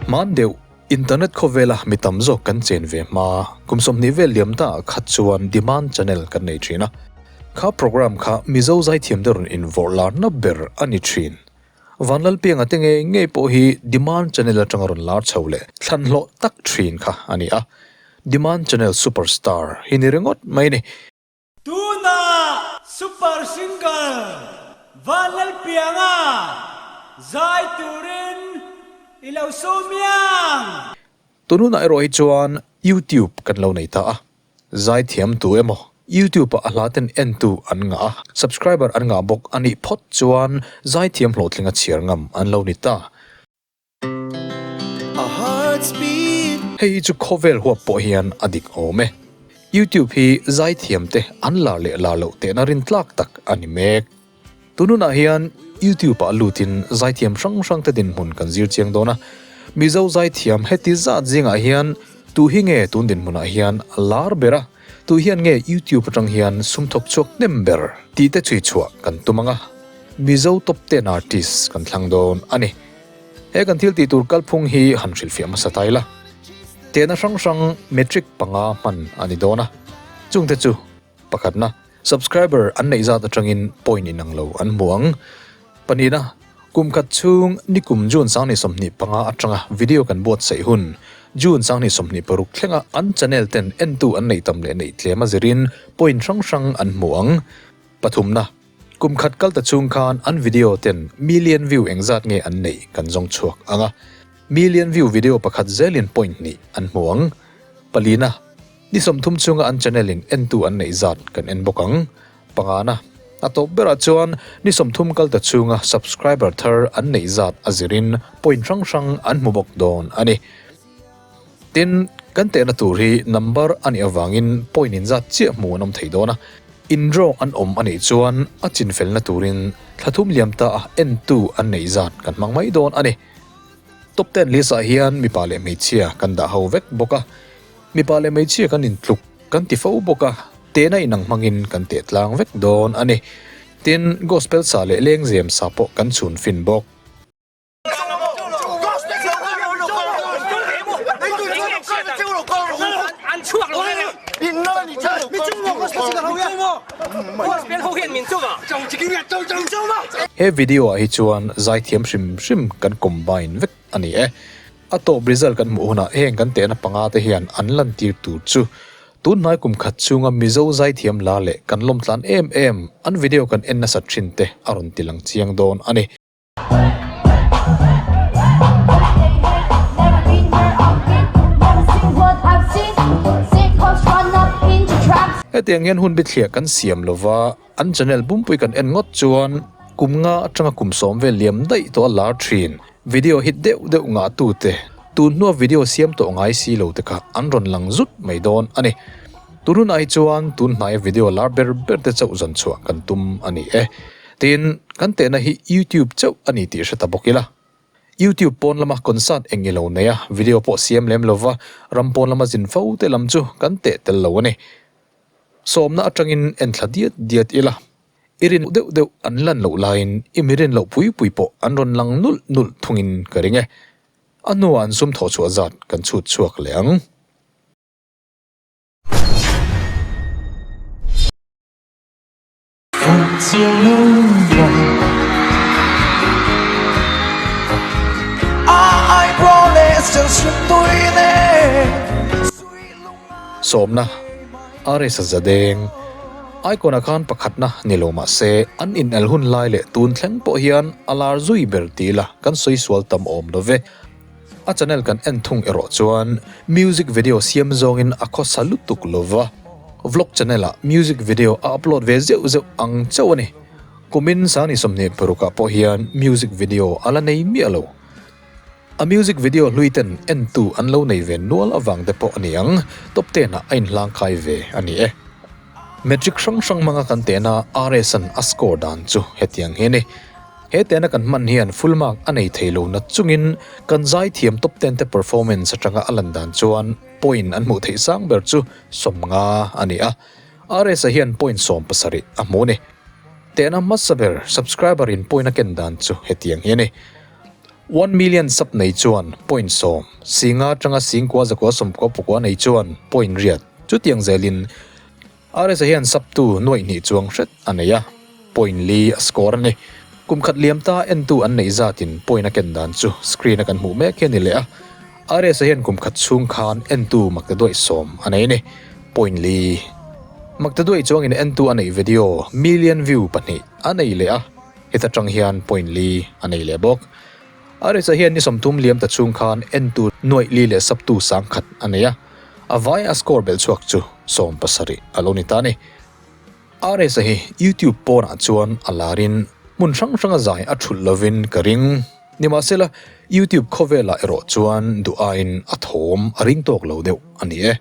Hman deuh, internet khawvela mi tam zawk kan chen ve hma, kum 20 vel liam ta ah khat chuan Demand Channel kan nei thin a. Kha program kha Mizo zaithiam te rawn invawrh larna ber a ni thin. Vanlalpianga te ngei ngei pawh hi Demand Channel atanga rawn lar chho leh thlanhlawh tak thin kha a ni a. Demand Channel Superstar hi ni ringawt mai a ni. Tuna Super Singer Vanlalpianga zai turin i lo sawm miang. Tununah erawh hi chuan YouTube kan lo nei ta a, zaithiam tu emaw YouTube ah a hla ten entu an ngah a, subscriber an ngah bawk a nih phawt chuan zaithiam hlawhtling a chhiar ngam an lo ni ta. Hei hi chu khawvel huap pawh hian a dik awm e. YouTube hi zaithiam te an lar leh lar loh tehna rintlak tak a ni mek. Tun hunah hian YouTube ah lutin zaithiam hrang hrang te dinhmun kan zir chiang dawn a. Mizo zaithiam heti zat zingah hian tu hi nge tun dinhmunah hian a lar ber a, tu hian nge YouTube atang hian sum thawk chhuak hnem ber tih te chhui chhuah kan tum ang a. Mizo top ten artist kan thlang dawn a ni. He kan thil tih tur kalphung hi han hrilhfiah hmasa ta ila. Tehna hrang hrang metric panga hman a ni dawn a. Chungte chu, pakhatna, subscriber an neih zat atangin point inang lo an hmu ang. Pahnihna, kum khat chhung nikum June 2025 atanga video kan buatsaih hun, June 2026 thlenga an channel ten entu an neih tam leh neih tlem a zirin point hrang hrang an hmu ang. Pathumna. Kum khat kal ta chung khan an video ten million view engzat nge an neih kan zawng chhuak ang a. Million view video pakhat zelin point hnih an hmu ang. Palina, ni 30 chunga an channel in entu an neih zat kan en bawk ang. Pangana, a tawp berah chuan ni 30 kal ta chunga subscriber thar an neih zat a zirin point hrang hrang an hmu bawk dawn a ni. Tin, kan tehna tur hi number a nih avangin point in zat chiah hmuh an awm thei dawn a. Indraw an awm a nih chuan a chinfelna turin thla thum liam ta a entu an neih zat kan hmang mai dawn a ni. Top ten list ah hian mipa leh hmeichhia kan dah ho vek bawk a. Mipa leh hmeichhia kan intluk kan ti fo bawk a, tehna inang hmangin kan teh tlang vek dawn a ni. Tin, gospel sa leh lengzem sa pawh kan chhun fin bawk. He video ah hi chuan zaithiam hrim hrim kan combine vek a ni e. A tawp result kan hmuh hunah heng kan tehna panga te hian an lantir tur chu tunhnai kum khat chhunga Mizo zaithiam la leh kan lawmtlan em em an video kan en nasat thin te a rawn ti lang chiang dawn a ni. Hetiang hian hun bithliah kan siam lova, an channel pumpui kan en ngawt chuan kum nga atanga kum 10 vel liam daih tawh a lar thin. Video hit deuh deuh ngah tute, tun hnua video siam tawh ngai si lo te kha an rawn lang zut mai dawn a ni. Tun hunah hi chuan tun hnaia video lar ber ber te chauh zawn chhuah kan tum a ni e. Tin, kan tehna hi YouTube chauh a ni tih hre ta bawk ila. YouTube pawn lama concert eng i lo nei a, video pawh siam lem lova ram pawn lama zin fo te lam chu kan teh tel lo a ni. Sawmna atangin en thla diat diat ila. I rin deuh deuh an lan loh laiin i mi rin loh pui pui pawh an rawn lang nulh nulh thungin ka ring e. A hnuah an sum thawh chhuah zat kan chhut chhuak leh ang. Sawmna, RS Zadeng, Icon-ah khan pakhatna ni lo mah se, an inel hun lai leh tun thleng pawh hian a lar zui ber ti ila kan sawi sual tam awm lo ve. A channel kan en thung erawh chuan music video siam zawngin a khawsa lutuk lo va, vlog channel ah music video a upload ve zeuh zeuh ang chauh a ni. Kumin 2026 ah pawh hian music video a la nei miah lo. A music video hlui ten entu an lo nei ve nual avang te pawh a ni ang, top ten ah a inhlang kai ve a ni e. Metric hrang hrang hmanga kan tehna RS an a score dan chu hetiang hi a ni. He tehna kan hman hian full mark a nei thei lo nat chungin kan zaithiam top ten te performance atanga a lan dan chuan point an hmuh theih sang ber chu 50 a ni a. RS-a hian point 17 a hmu a ni. Tehna hmasa ber subscriber in point a ken dan chu hetiang hi a ni. 1 million sub nei chuan point 10, 5,000 atanga 9999 nei chuan point 8, chutiang zelin. RS-a hian sub tu 2,000 chuang hret a nei a, point 4 a score a ni. Kum khat liam ta entu an neih zatin point a ken dan chu screen a kan hmuh mek hi a ni leh a. RS-a hian kum khat chhung khan entu 10,000 a nei a ni, point 4. Maktaduaih chuangin entu a neih video million view 2 a nei leh a, heta tang hian point 4 a nei leh bawk. RS-a hian ni 30 liam ta chhung khan entu 4,000 leh sub tu 1,000 a nei a, a vai a score belh chhuak chu 70 a lo ni ta a ni. RS-a hi YouTube pawnah chuan a larin hmun hrang hranga zai a thulh lovin ka ring. Nimahsela, YouTube khawvelah erawh chuan duh aiin a thawm a ring tawk lo deuh a ni e.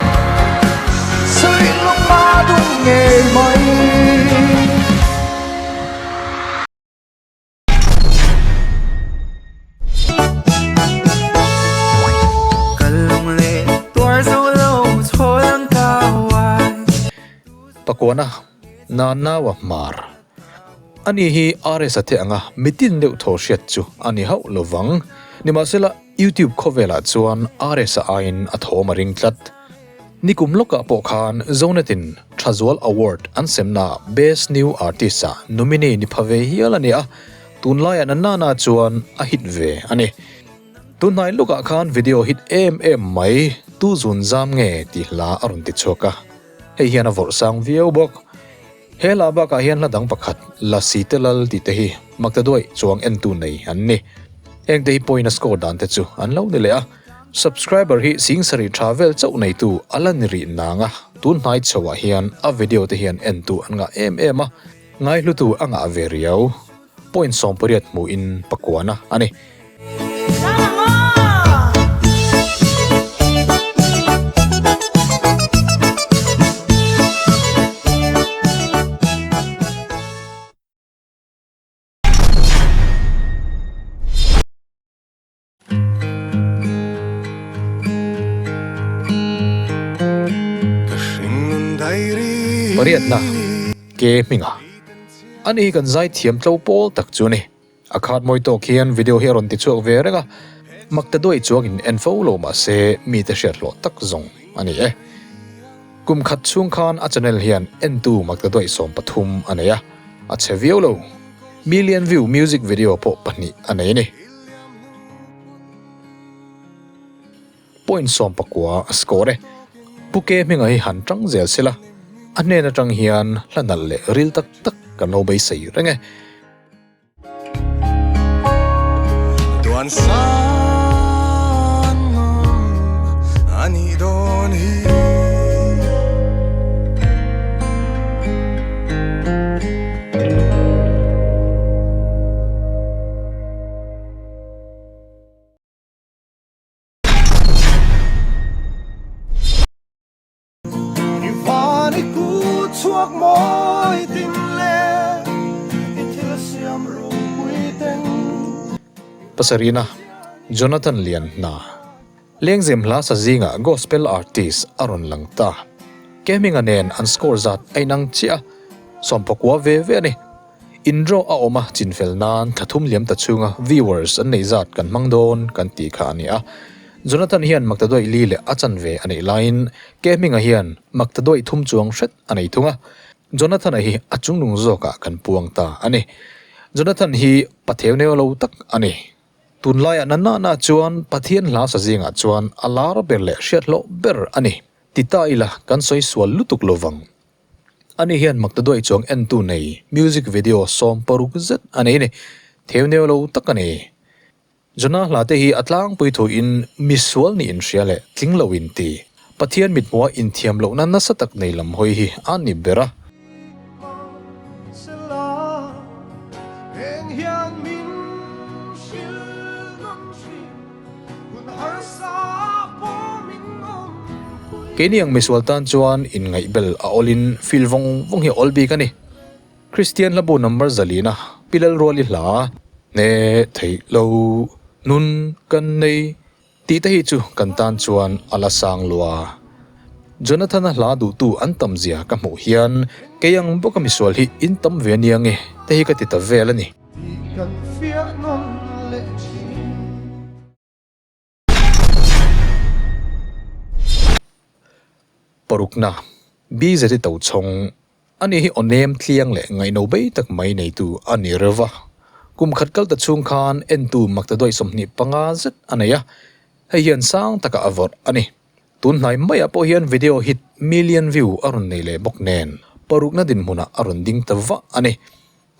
Pakuana, Nanaua Hmar. Ani hi RS a te anga mitin deuh thaw hriat chu a ni hauh lo vang. Nimahsela, YouTube khawvelah chuan RS a aiin a thawm a ring tlat. Nikum lawkah pawh khan Zonetin Thazual Award an semnaah Best New Artist-ah nominee ni pha ve hial a ni a, tunlaiah na nana chuan a hit ve a ni. Tunhnai lawkah khan video hit em em mai Tu Zun Zam Nge tih hla a rawn ti chhuak a, hei hian a vawrh sang viau bawk. He hla bakah hian hla dang pakhat La Si Te Lal tih te hi Maktaduaih chuang entu nei an ni. Hengte hi point a score dan te chu an lo ni leh a. Subscriber hi 70,000 tha vel chauh neitu a la ni rih nang a, tun hnai chhoah hian a video te hian entu an ngah em em a, ngaihlutu a ngah ve riau. Point 18 hmuhin pakuana a ni. Pariatna ke hminga ani hi kan zai thiam tlo pawl tak chu a ni. A khat mawi tawk hian video hi a rawn ti chhuak ve reng a, mak ta duai chuang in en fo lo mah se mite hriat hlawh tak zawng a ni e. Kum khat chhung khan a channel hian entu mak ta duai 13 a nei a, a chhe viau lo. Million view music video pawh 2 a nei a ni. Point 19 a score e. Pu Ke hminga hi han tang zel sela, a hnen atang hian hla nalh leh ril tak tak kan lo beisei reng e. Tuan san a nih dawn hi. Pasarina, Jonathan Lian hna. Lengzem hla sa zingah gospel artist a rawn lang ta. Kehminga nen an score zat a inang chiah a, 19 ve ve a ni. Intro a awm a chinfel nan thla thum liam ta chhunga viewers an nei zat kan hmang dawn kan tih kha a ni a. Jonathan hian maktaduaih li leh a chanve a neih laiin Kehminga hian maktaduaih thum chuang hret a nei thung a. Jonathan-a hi a chungnung zawkah kan puang ta a ni. Jonathan hi patheu neu lo tak a ni. Tunlaiah na nana chuan Pathian hla sa zingah chuan a lar ber leh hriathlawh ber a ni. Ti ta ila kan sawi sual lutuk lovang. Ani hian maktaduaih chuang entu nei music video 16 zet a nei a ni. Theu neu lo tak a ni. Jonah hla te hi a tlangpui thuin misual nih inhria leh tling lo in ti. Pathian mithmuha inthiam lohna nasa tak nei lam hawi hi a ni ber a. Keini ang misual tan chuan inngaihbel a awlin feel vawng vawng hi a awl bik a ni. Kristian hlabu number 4 na Pi Lalruali hla hne theih lo nun kan nei tih te hi chu kan tan chuan a la sang lua. Jonathan-a hla duhtu an tam zia ka hmuh hian kei ang bawka misual hi in tam ve ania nge te hi ka ti ta vel a ni. Tih kan fiah nawn leh thin. Parukna, BZ Tochhawng, Ani hi aw nem tliang leh ngaihno bei tak mai neitu a ni reuh va. Kum khat kal ta chhung khan entu maktaduai 25 zet a nei a, hei hian sang takah a vawrh a ni. Tun hnai maiah pawh hian video hit million view a rawn nei leh bawk nen parukna dinhmunah a rawn ding ta vah a ni.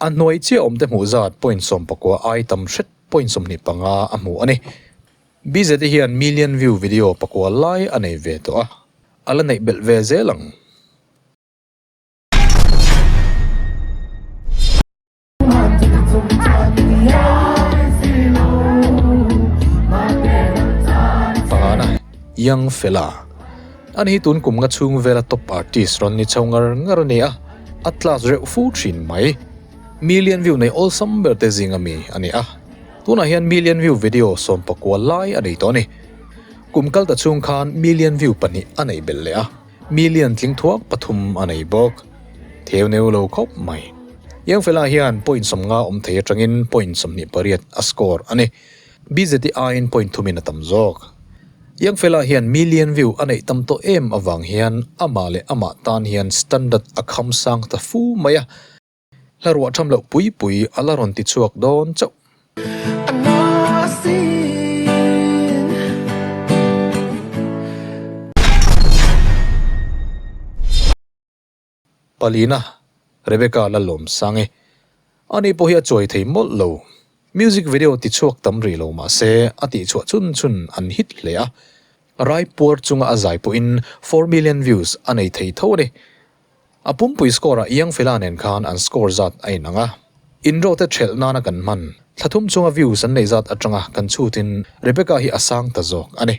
A hnuai chiah awmte hmuh zat point 19 ai tam hret point 25 a hmu a ni. BZ hian million view video pakua lai a nei ve tawh a, a la neih belh ve zel ang. Pangana, Young Fella. Ani hi tun kum nga chhung vela top artist rawn ni chho ngar ngar a ni a, a class reuh fu thin mai. Million view nei awlsam ber te zinga mi a ni a, tunah hian million view video 19 lai a nei tawh a ni. Kum kal ta chhung khan million view pahnih a neih belh leh a. Million tling thuak pathum a nei bawk. Theu neu lo khawp mai. Iangfela hian point 50 awm thei atangin point 28 a score a ni. BZT aiin point thumin a tam zawk. Iangfela hian million view a neih tam tawh em avang hian amah leh amah tan hian standard a kham sang ta fu mai a. Hla ruah tham loh pui pui a la rawn ti chhuak dawn chauh. Palina, Rebecca la lawm sang e. Ani pawh hi a chuai thei mawlh lo. Music video ti chhuak tam rih lo mah se a tih chhuah chhun chhun an hit hle a. Rai puar chunga a zai pawhin 4 million views a nei thei tho a ni. A pumpui score ah Young Fella nen khan an score zat a inang a. Inro te thelh nana kan hman, thla thum chunga views an nei zat atanga kan chhutin Rebecca hi a sang ta zawk a ni.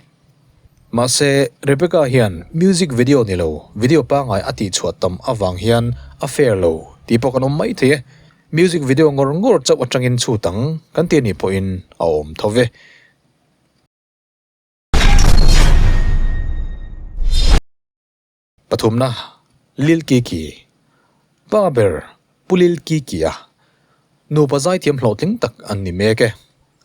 Mahse, Rebecca hian music video ni lo, video pangai a tihchhuah tam avang hian a fair lo tih pawh kan awm mai thei e. Music video ngawr ngawr chauh atangin chhut ang kan ti anih pawhin a awm tho ve. Pathumna, Lil Kiki. Pa ber, Pu Lil Kiki a. Nupa zaithiam hlawhtling tak an ni mek e.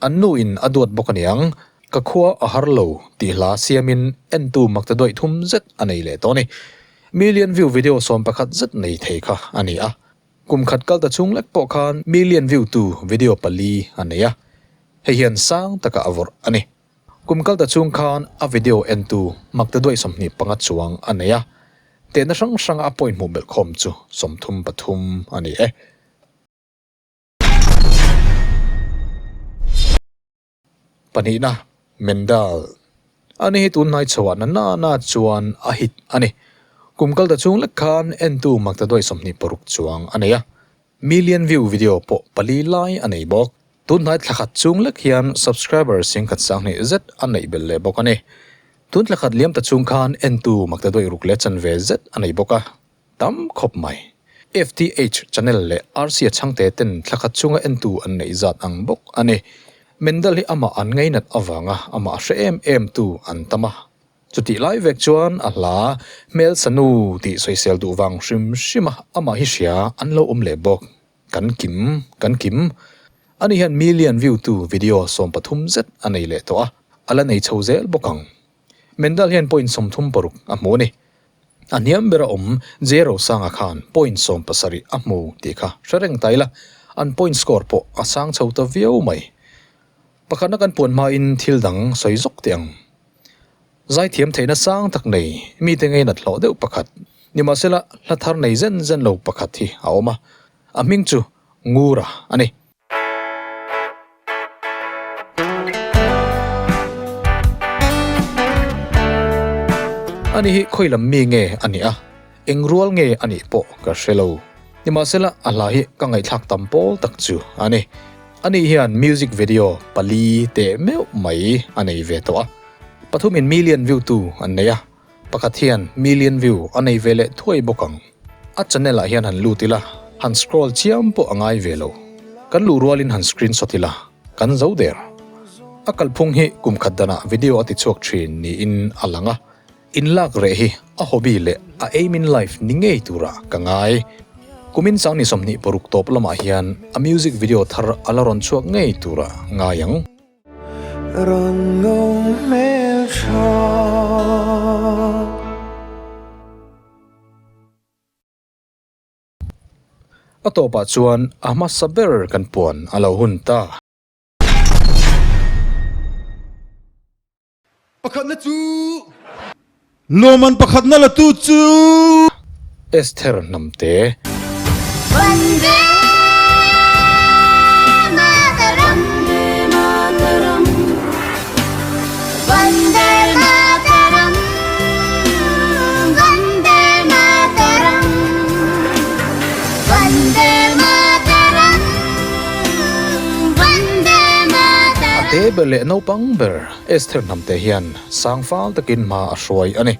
An nu in a duat bawk aniang, ka khua a har lo tih hla siamin entu makta dawih thum zet a nei leh tawh a ni. Million view video 11 zet nei thei kha a ni a. Kum khat kal ta chhung lek pawh khan million view tu video pali a nei a. Hei hian sang takah a vawrh a ni. Kum kal ta chung khan a video entu makta duai 25 chuang a nei a, tehna hrang hranga a point hmuh belh khawm chu 33 a ni e. Pahnihna, Mendal. Ani hi tun hnai chhoah na na na chuan a hit a ni. Kum kal ta chung lek khan entu makta duai 26 chuang a nei a, Million view video pawh pali lai a nei bawk. Tun hnai thla khat chung lek hian subscriber 10,000 sangni zet a neih belh leh bawk a ni. Tun thla khat liam ta chung khan entu makta duai ruk leh chanve zet a nei bawk a, tam khawp mai. FTH channel leh RC a chhangte ten thla khat chunga entu an neih zat ang bawk a ni. Mendal hi amah an ngainat avanga amah hre em em tu an tam a. Chutih lai vek chuan a hla hmel sanu tih sawisel duh vang hrim hrim a, amah hi hria an lo awm leh bawk. Kan kim, kan kim. Ani hian million view tu video 13 zet a nei leh tawh a, a la nei chho zel bawk ang. Mendal hian point 36 a hmu a ni. A hniam bera awm J Rosanga khan point 17 a hmu tih kha hre reng ta ila, an point score pawh a sang chho ta viau mai. Pakhatna kan puan hmain thil dang sawi zawk teh ang. Zaithiam theihna sang tak nei, mite ngeinat hlawh deuh pakhat, nimahsela hla thar nei zen zen lo pakhat hi a awm a, a hming chu Ngura a ni. Ani hi khawi lam mi nge a nih a, eng rual nge a nih pawh ka hre lo. Nimahsela a hla hi ka ngaihthlak tam pawl tak chu a ni. Ani hian music video pali teh meuh mai a nei ve tawh a, pathumin million view tu an nei a, pakhat hian million view a nei ve leh thuai bawk ang. A channel ah hian han lut ila, han scroll chiam pawh a ngai ve lo. Kan luh rualin han screenshot ila, kan zo der. A kalphung hi kum khat danah video a ti chhuak thin niin a lang a, inlak reh hi a hobby leh a aim in life ni ngei turah ka ngai. Kumin sangni 26 tawp lamah hian a music video thar a la rawn chhuak ngei turah ngai ang. Rawn ngo hmel tha. A tawpah chuan a hmasa ber kan puan a lo hun ta. Pakhatna chu. Lawmman pakhatna la tu chu. Esther Hnamte. A te ber leh naupang ber Esther Hnamte hian sang fal takin hma a hruai a ni.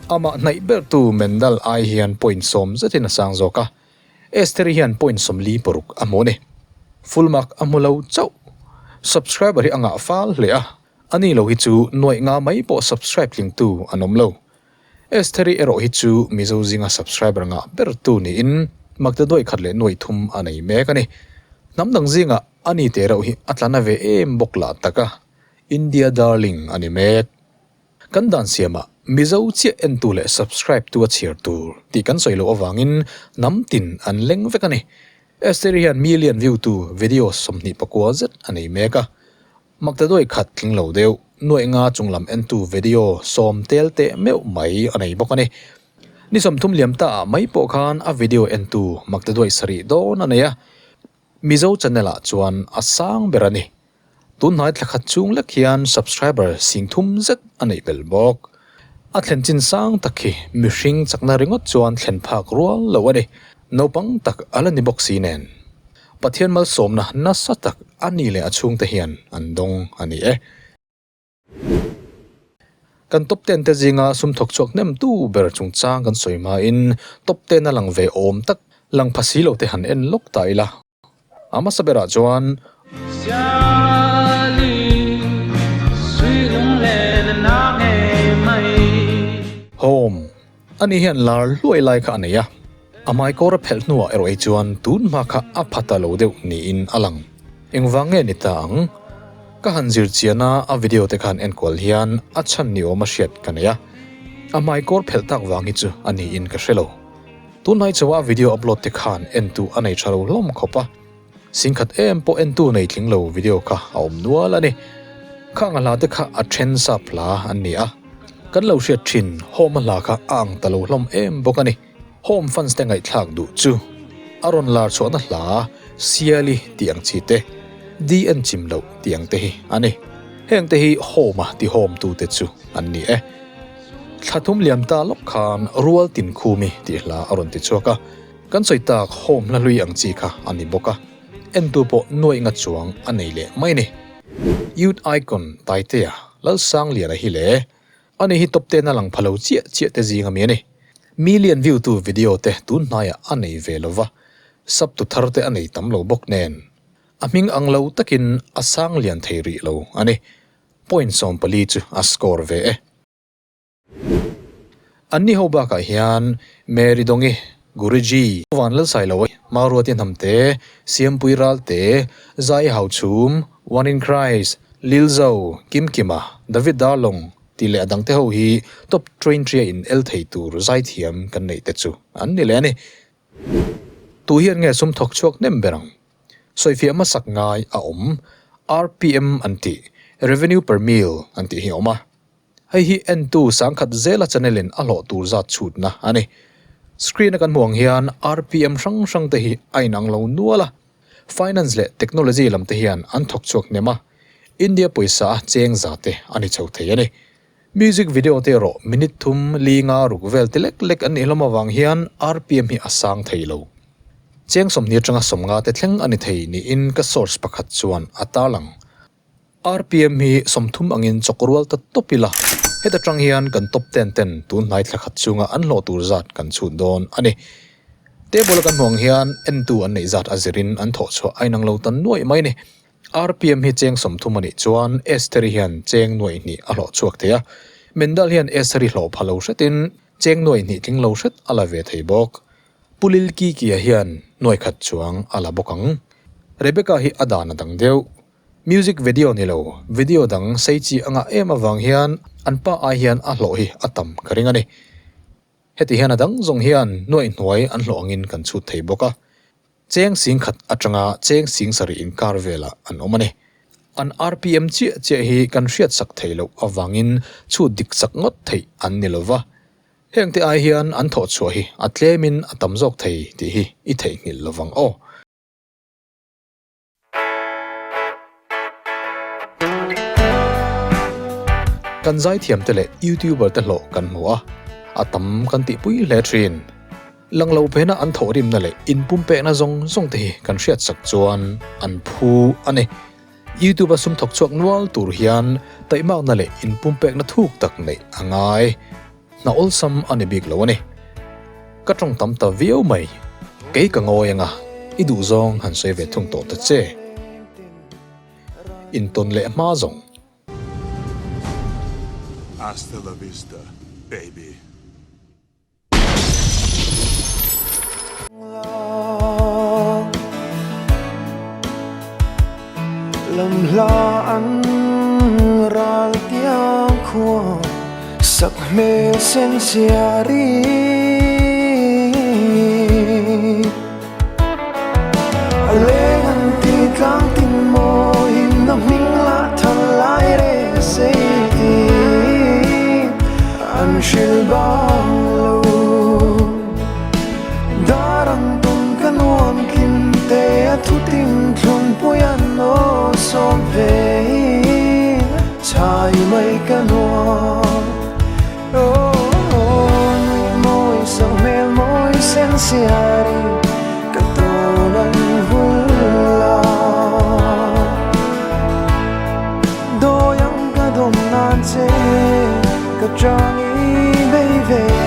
Amah hnaih bertu Mendal ai hian point sawm zetin a sang zawk a, Esther-i hian point 46 a hmu a ni. Full mark a hmu lo chauh. Subscriber hi a ngah fal hle a, a ni lo hi chu nuaih nga mai pawh subscribe tlingtu an awm lo. Esther-i erawh hi chu Mizo zinga subscriber ngah bertu niin Magdaduai khat leh nuaih thum a nei mek a ni. Hnam dang zingah a ni teh reuh hi a tla na ve em bawk lah tak a, India darling a ni mek. Kan dan siamah Mizo chiah entu leh subscribe tu a chhiar tur tih kan sawi loh avangin hnam tin an leng vek a ni. Esther-i hian million view tu video 24 zet a nei mek a. Maktaduai khat tling lo deuh, nuaih nga chunglam entu video sawm tel teh meuh mai a nei bawk a ni. Ni 30 liam ta ah mai pawh khan a video entu maktaduai sarih dawn a nei a. Mizo channel ah chuan a sang ber a ni. Tun hnai thla khat chung lek hian subscriber sing thum zet a neih belh bawk. A thlen chin sang tak hi mihring chakna ringawt chuan thlen phak rual lo a ni. Naupang tak a la ni bawk si nen. Pathian malsawmna nasa tak a ni leh a chhungte hian an dawng a ni e. Kan top ten te zinga sum thawk chhuak hnem tu ber chungchang kan sawi hmain top ten a lang ve awm tak lang pha si lo te han en lawk ta ila. A hmasa berah chuan. Home Ani hian lar hluai lai kha a nei a, a hmaikawr a phelh hnuah erawh hi chuan tun hma kha a pha ta lo deuh niin a lang. Engvang nge ni ta ang? Ka han zir chian a, a video te khan enkual hian a chhan ni awm a hriat ka nei a, a hmaikawr phelh tak vang hi chu a niin ka hre lo. Tunhnai chauha a video upload te khan entu a nei tha lo hlawm khawp a. Singkhat em pawh entu nei tling lo video kha a awm nual a ni. Khang a hla te kha a then sap hla an ni a. Kan lo hriat thin Home a hla kha a ang ta lo hlawm em bawk a ni. Home fans te ngaihthlak duh chu a rawn lar chhuahna hla Siali tih ang chi te, Di en chim loh tih ang te hi a ni. Heng te hi Home a ti home tu te chu an ni e. Thla thum liam ta lawk khan Rual Tin Khumi tih hla a rawn ti chhuak a. Kan sawi tak home hla hlui ang chi kha a ni bawk a, entu pawh nuaih nga chuang a nei leh mai a ni. Youth Icon Taitea Lalsangliana hi le ani hi top ten a lang pha lo chiah chiah te zing ami a ni. Million view tu video te tun hnaiah a nei ve lo va, sub tu thar te a nei tam lo bawk nen. A hming ang lo takin a sang lian thei rih lo a ni. Point 14 chu a score ve e. Anni ho bakah hian Mary Dongi, Guruji, Van Lalsailoa, Maruati Hnamte, Siampui Ralte, Zai Hauchhum, One in Christ, Lilzo, Kimkima, David Darlong tih leh a dangte ho hi top twenty a in el thei tur zaithiam kan neih te chu an ni leh a ni. Tu hian nge sum thawk chhuak hnem ber ang? Sawifiah hmasak ngai a awm. RPM an tih, Revenue per Mille an tih hi a awm a. Hei hi entu sangkhat zela channel in a hlawh tur zat chhutna a ni. Screen a kan hmuh ang hian RPM hrang hrang te hi a inang lo nual a. Finance leh technology lam te hian an thawk chhuak hnem a, India pawisa a cheng za te a ni chho thei a ni. Music video te erawh minute thum li nga ruk vel ti lek lek an nih hlawm avang hian RPM hi a sang thei lo. Cheng 20 atanga 50 te thleng a ni thei niin ka source pakhat chuan a tarlang. RPM hi 30 angin chawk rual ta tawp ila, heta tang hian kan top ten ten tun hnai thla khat chunga an hlawh tur zat kan chhut dawn a ni. Table a kan hmuh ang hian entu an neih zat a zirin an thawh chhuah a inang lo ta nuaih mai a ni. RPM hi cheng 30 a nih chuan Esther-i hian cheng nuaih hnih a hlawh chhuak thei a, Mendal hian Esther-i hlawh pha lo hretin cheng nuaih hnih tling lo hret a la ve thei bawk. Pu Lil Kikia hian nuaih khat chuang a la bawk ang. Rebecca hi a dan a dang deuh. Music video ni lo, video dang sei chi a ngah em avang hian an pa ai hian a hlawh hi a tam ka ring a ni. Heti hian a dang zawng hian nuaih hnuai an hlawh angin kan chhut thei bawk a. Cheng 10,000 atanga cheng 70,000 inkar velah an awm a ni. An RPM chiah chiah hi kan hriatsak thei loh avangin chhut dik chak ngawt theih an ni lova. Hengte ai hian an thawhchhuah hi a tlemin a tam zawk thei tih hi i theihnghilh lovang aw. Kan zaithiamte leh YouTuber te hlawh kan hmu a, a tam kan tihpui hle thin. Lang lo phena an thawhrimna leh inpumpekna zawng zawng te hi kan hriatsak chuan an phu a ni. YouTube a sum thawk chhuak nual tur hian taihmakna leh inpumpekna thuk tak neih a ngai. Hna awlsam a ni bik lo a ni. Ka tawng tam ta viau mai. Kei ka ngawi anga, i duhzawng han sawi ve thung tawh ta che. Intawn leh hma zawng. Hasta la vista, baby. Lam hla an ral tiang khua sak hmel sen siari A leng an ti tlang tin mawi na hming la than lai reng sei ti an hril bang lo Dar ang tum ka nuam kim te a thu tin thlung pui an aw sawm ve chhai mai ka nuam Nui mawi sak hmel mawi sen siari ka tawn an vul la Dawi ang ka dawm nan che ka chang i bei ve.